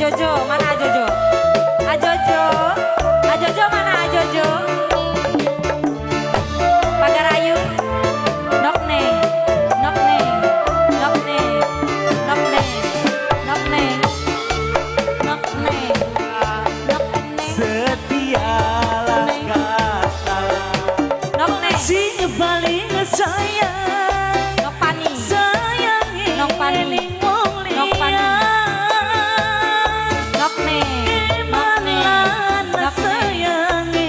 Ajojo, mana Ajojo? Ajojo, Ajojo mana Ajojo? Pagar Ayu, Nokne, Nokne, Nokne, Nokne, Nokne, Nokne, Nokne, Setialah kata Nokne, sing paling sayang Nokpani, sayang Nokpani, ning wong Nokpani. Liya Nokne, Nokne, Nokne. Sayange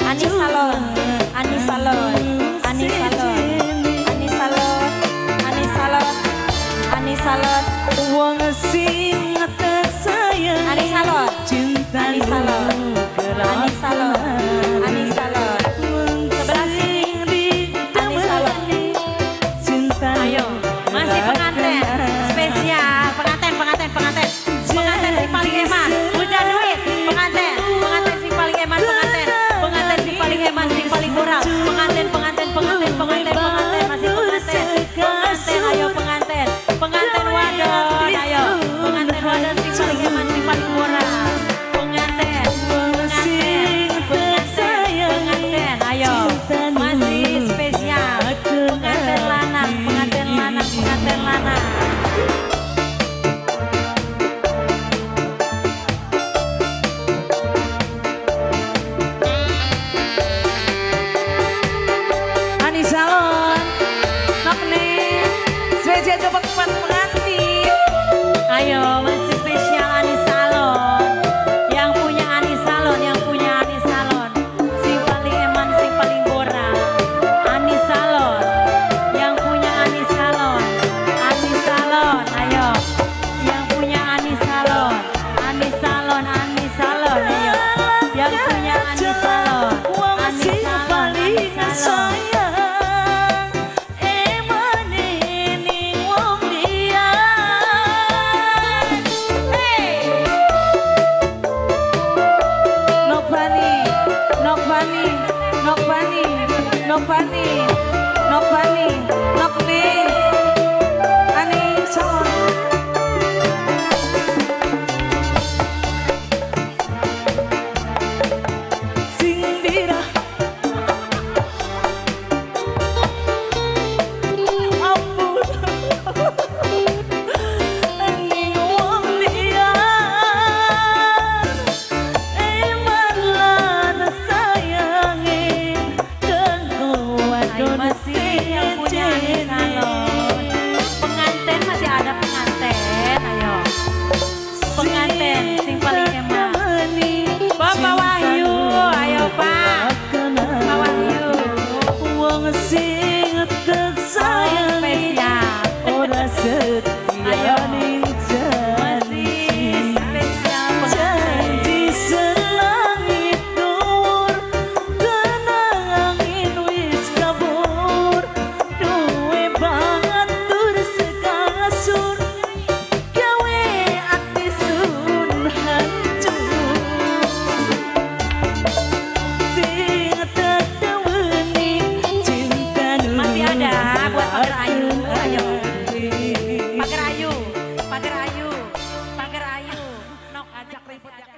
Ani Salon, Ani Salon, Ani Salon, Ani Salon, Ani Salon, Ani Salon, wong sing tersayang Ani Salon, cinta Ani Salon, Ani Salon, Ani Salon. Sebelah sini, Ani Salon. Cinta. Ayo, masih pengantin spesial, pengantin, pengantin, pengantin, pengantin sing paling eman, hujan duit, pengantin, pengantin sing paling eman, pengantin, pengantin sing paling eman, sing paling murah, pengantin, pengantin, pengantin, pengantin, pengantin, masih pengantin, pengantin, ayo pengantin, pengantin wadon, ayo, pengantin wadon sing paling eman, sing paling murah, pengantin, pengantin, pengantin, pengantin, ayo, masih spesial, pengantin lanang, pengantin lanang, pengantin lanang. Ani Salon, Nokne, spesial coba pengantin. Ayo, masih spesial Ani Salon. Yang punya Ani Salon, yang punya Ani Salon. Sing paling eman, sing paling murah. Ani Salon. Yang punya Ani Salon. Ani Salon, ayo. Yang punya Ani Salon. Ani Salon, Ani Salon, ayo. Yang punya Ani Salon. Wong Ani sing Salon, paling Ani Salon. Sayang emane ning wong liya. Hey! Nokbani, Nokbani, Nokbani, Nokbani, Nokbani, Nokne, Ani Salon. Sing dira ampun ning wong liya eman lan sayange kanggo Ayo wadon masih yang punya Ani Salon. Pengantin masih ada pengantin, ayo. Pengantin sing paling eman. Bapak Wahyu, ayo Pak. Pak Wahyu. Wong sing tek sayangi Spesial. Ora setia Ayo. Ning Masih janji spesial pengantin. Janji selangit dhuwur kena angin wis kabur duwe banget tur sekasur gawe ati sun hancur sing tetemeni cinta. Masih ada buat Pagar Ayu, ayo. Pagar Ayu, Pagar Ayu, Pagar Ayu. Nok Ajak ribut ya.